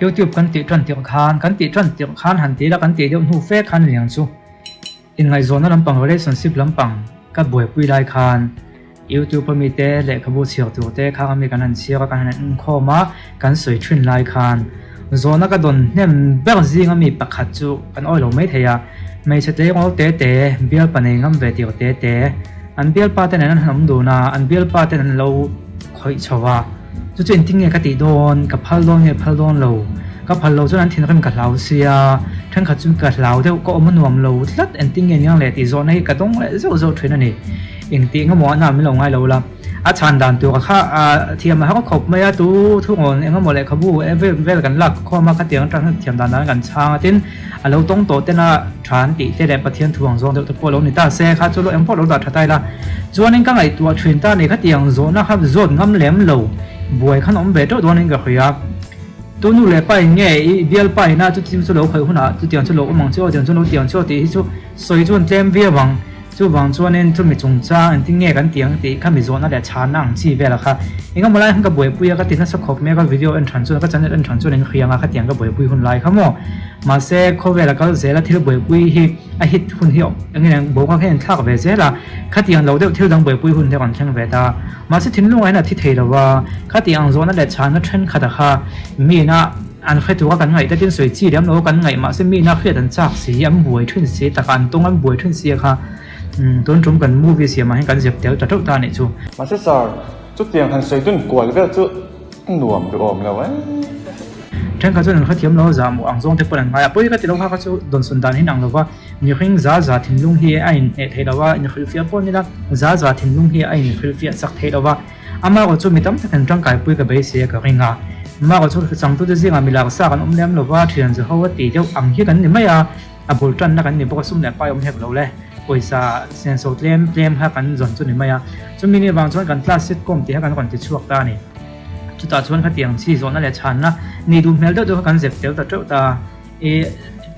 YouTube kan tih tan tirh khan, kan tih tan tirh khan han ti ila kan tih deuh hnu fe khan liang chu inngaihzawnna lampang relationship lampang ka buaipui lai khan YouTube a mite lehkhabu chhiar tur te khang ami kan han chhiar a kan han inkhawm a kan sawi thin lai khan zawhna ka dawn hnem ber zing ami pakhat chu kan awi lo mai thei a, hmeichhe tleirawl te te bialpa nei ngam ve tir te te an bialpa te nen an han awm dun a, an bialpa ten an lo khawih chho a. Chu chu engtin nge ka tih dawn? Ka phal dawn nge phal dawn lo? Ka phal lo chuan an thinrim ka hlau sia, thenkhat chu ka hlau deuh, ka awm a nuam lo tlat, engtin nge niang leh tih zawhna hi ka dawng leh zeuh zeuh thin a ni. Engtih eng emaw an min lo ngai lo la, a chhan dan tur kha thiam a har khawp mai a, tu thungawn eng emaw lehkhabu vel vel kan lak khawm a, khatiang atang hian thiam dan dan kan chhang a, tin a lo tawng tawh tena tha an tih te leh Pathian thu ang zawng deuh te pawh lo ni ta se, kha chu lo eng pawh lo dah tha ta ila. Chuanin ka ngaihtuah thin ta ni khatiang zawhna kha zawt ngam lem lo, buai khan awm ve teuh dawnin ka hria. Tu nu leh pa in nge i bialpa ina chuti chu lo khawih hunah chutiang chu lo awm ang che aw, tiang chu lo ti ang che aw tih hi chu sawi chuan tlem viau ang. Chuvang chuanin chumi chungchang engtin nge kan tih ang tih kha mi zawhna leh chhanna ang chi vel a kha. Engemaw lai khan ka buaipui a, ka ti nasa khawp mai a, ka video en than chuan ka channel en than chuan in hria ang a, khatiang ka buaipui hun lai kha maw. Mahse khawvel a kal zel a, thil buaipui hi a hit hun hi eng nge boruak hian in thlak ve zel a, khatiang lo deuh thil dang buaipui hun hi a rawn thleng ve ta. Mahse thinlungah hian a thi thei lo a, khatiang zawhna leh chhanna thenkhat a kha mi ina An hre tura kan ngaih takin sawi chi lem lo kan ngaih mahse mi ina hriat an chak si, an buai thin si takah an tawng an buai thin si a kha tun tum kan movie siamah hian kan zep tel ta teuh ta a nih chu. Mahse sir, chutiang han sawi dun kual vel chu nuam duhawm lo e. Thenkhat chuan an hrethiam lo zah maw ang zawng te pawn an ngai a, pawi ka ti lo kha kha chu dawnsawn dan hi an ang lo va, mihring za za thinlung hi a inhneh theih lo a, inhrilhfiah pawh ni la za za thinlung hi a inhrilhfiah chak theih lo va. Amaherawh chu mi tam takin tangkaipui ka beisei a ka ring a, amaherawh chu changtute zingah mi laksa kan awm lem lova, thian Jeho a tih deuh ang hi kan ni mai a, a bul tanna kan ni bawk a, sum leh pai awm hek lo le, pawisa senso tlem tlem kha kan zawn chu ni mai a, chumi ni avang chuan kan class sitcom tih kha kan rawn ti chhuak ta a ni. Chutah chuan khatiang chi zawhna leh chhanna nih duh hmel deuh deuh kha kan zep tel ta teuh ta. I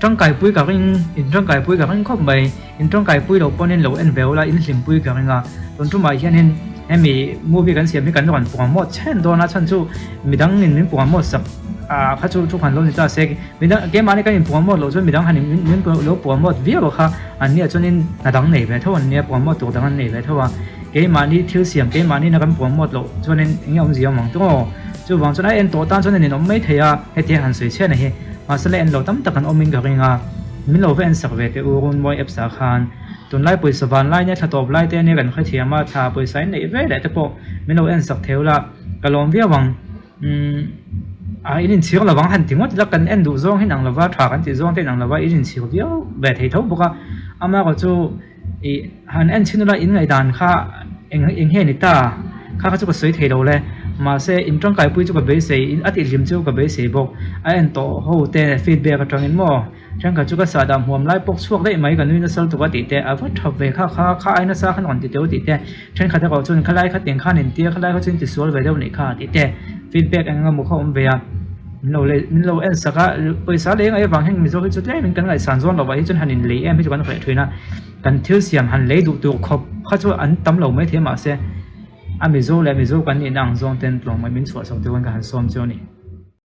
tangkaipui ka ring, in tangkaipui ka ring khawp mai. In tangkaipui loh pawhin lo en ve ula, in hlimpui ka ring a. Tun tumah hianin hemi movie kan siam hi kan rawn promote chhen dawn a, chhan chu midang in min promote sak ah kha chu thu khan lo ni ta se. Midang keimahni kan in promote loh chuan midang han in min lo promote viau a kha an nia chuanin hna dang nei ve tho an nia, promote tur dang an nei ve tho a. Keimahni thil siam keimahni na kan promote loh chuanin eng nge awmzia awm ang tawh aw. Chuvang chuan a en tawh tan chuan a ninawm mai thei a, hetiang han sawi chhiat na hi. Mahse la en lo tam tak an awmin ka ring a, min lo va en sak ve teh u Runmawi apps ah khan. Tunlai pawisa van lai nia thla tawp lai te ania kan hrethiam a, thla pawisa in neih ve leh te pawh min lo en sak theu la, ka lawm viau ang. Umm a in inchhir lo ang han ti ngawt ila kan en duh zawng hi inang lova, tha kan tih zawng te inang lova in inchhir viau ve thei tho bawk a, amaherawh chu ih han en chhin ula in ngaihdan kha eng eng nge ni ta kha kha chu ka sawi thei lo le mahse in tangkaipui chu ka beisei in a tihhlim chu ka beisei bawk a en tawh ho te feedback atangin maw thenkhat chu ka sahdah hmuam lai pawk chhuak daih mai ka nui nasa lutuk a tih te a va tha ve kha kha kha ai nasa khan rawn ti teu tih te thenkhat erawh chuan khalai kha tiang khan in tia khalai kha chu in tisual ve deuh nih kha tih te feedback eng emaw kha awm ve a. Min lo leh min lo en sak a, pawisa leng ai avang hian Mizo hi chu tlem in kan ngaihsan zawn lovah hi chuan han in lei em hi chu kan hreh thin a, kan thil siam han lei duh tur khawp kha chu an tam lo maithei mahse a Mizo leh Mizo kan nihna ang zawng ten tlawm mai min chhuah chho tur in ka han sawm chu a ni.